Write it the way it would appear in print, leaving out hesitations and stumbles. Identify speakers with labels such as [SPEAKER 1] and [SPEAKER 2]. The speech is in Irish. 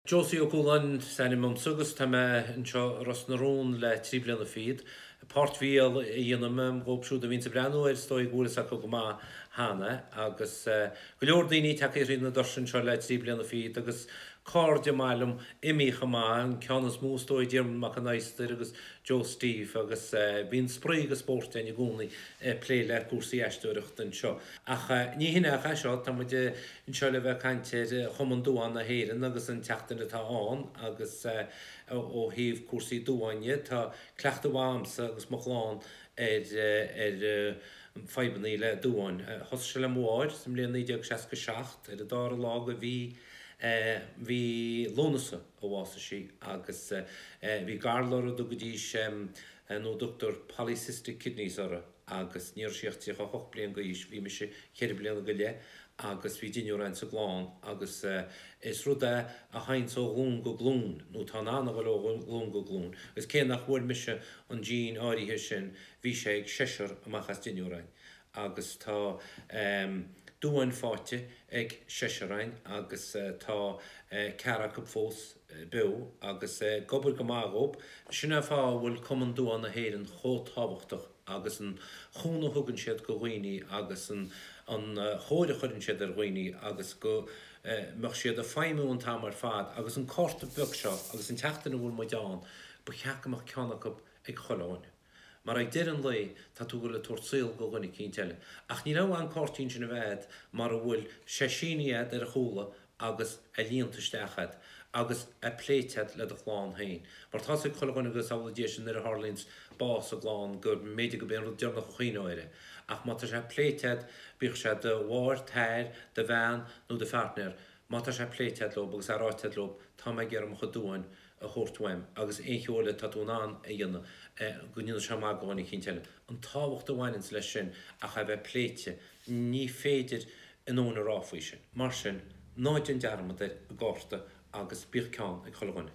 [SPEAKER 1] Josie Ó Cualáin is ainm domsa agus tá mé anseo i Ros na Rún le 3 bliana fichead. Páirt Mhícheál a dhéanaim dhóibh siúd a bhíonns ag breathnú air is dóigh go bhfuil fhios acu go maith cheana agus go leor daoine tagtha thríd na doirse anseo le 3 bliana fichead agus cairde maith liom imithe chomh maith, an ceann is mó is dóigh Diarmuid Mac an Adhastair agus Joe Steve agus bíonn spraoi agus spórt againn i gcónaí ag plé le cúrsaí aisteoireachta anseo. Ach ní hin ach é seo, tá muid anseo le bheith ag caint ar Chumann Duán na hÉireann agus an tseachtain atá ann agus ó thaobh cúrsaí duáin dhe, tá cleachtadh mhaith a'msa agus mo chlann ar ar fadhbannaí le duáin. Thosaigh sé le mo mháthair sa mbliain 1967, ar an dara lá de mhí mhí Lúnasa a bhásaigh sí agus bhí galar a dtugaidís nó a dtugtar polycystic kidneys orthu. agus ní raibh sí ach 38 bliain d'aois, bhí mise cheithre bliana go leith agus bhí deichniúr againn sa gclann agus is rud é a théanns ó ghlúin go glúin, nó tá in ann a dhul ó ghlúin go glúin, agus cé nach bhfuair mise an gene áirithe sin, bhí sé ag seisear amach as deichniúr againn agus tá duáin faighte ag seisear againn agus tá ceathrar acu fós beo agus ag obair go maith dhób. Sin é an fáth a bhfuil Cumann Duán na hÉireann chomh tábhachtach agus an chúnamh a thugann siad go dhaoine agus an chóir a chuireann siad ar dhaoine agus go mbeadh siad ag feidhmiú an t-am ar fad agus an cárta beag seo agus an tseachtain a bhfuil muid ann, ba cheart go mbeadh ceann acu ag chuile dhuine. Mar ag deireadh an lae tá tú ag dul ag tabhairt saol go dhuine eicínt eile. Ach ní raibh an cártín sin a bheith a'd mara bhfuil sé sínithe a'd ar a chúl agus é líonta isteach a'd agus é pléite a'd le do chlann féin. Mar tá's ag chuile dhuine agus amhlaidh Dia sin nuair a tharlaíonns bás i gclann go mb'fhéidir go b'é an rud deireanach a chuimhneofá air é. Ach má tá sé pléite a'd, bíodh sé do mháthair, t'athair, do bhean nó do phairtnéir, má tá sé pléite a'd leob agus é ráite a'd leob, tá mé ag iarraidh mo chuid duáin a thabhairt uaim agus aon cheo eile atá tú in ann a dhéanamh go ndéanfaidh sé maith go dhuine eicínt eile. An tábhacht a bhaineanns leis sin ach é bheith pléite, ní féidir a ndóthain a rá faoi sin. Mar sin, ná déan dearmad ar an gcárta agus bíodh ceann ag chuile dhuine.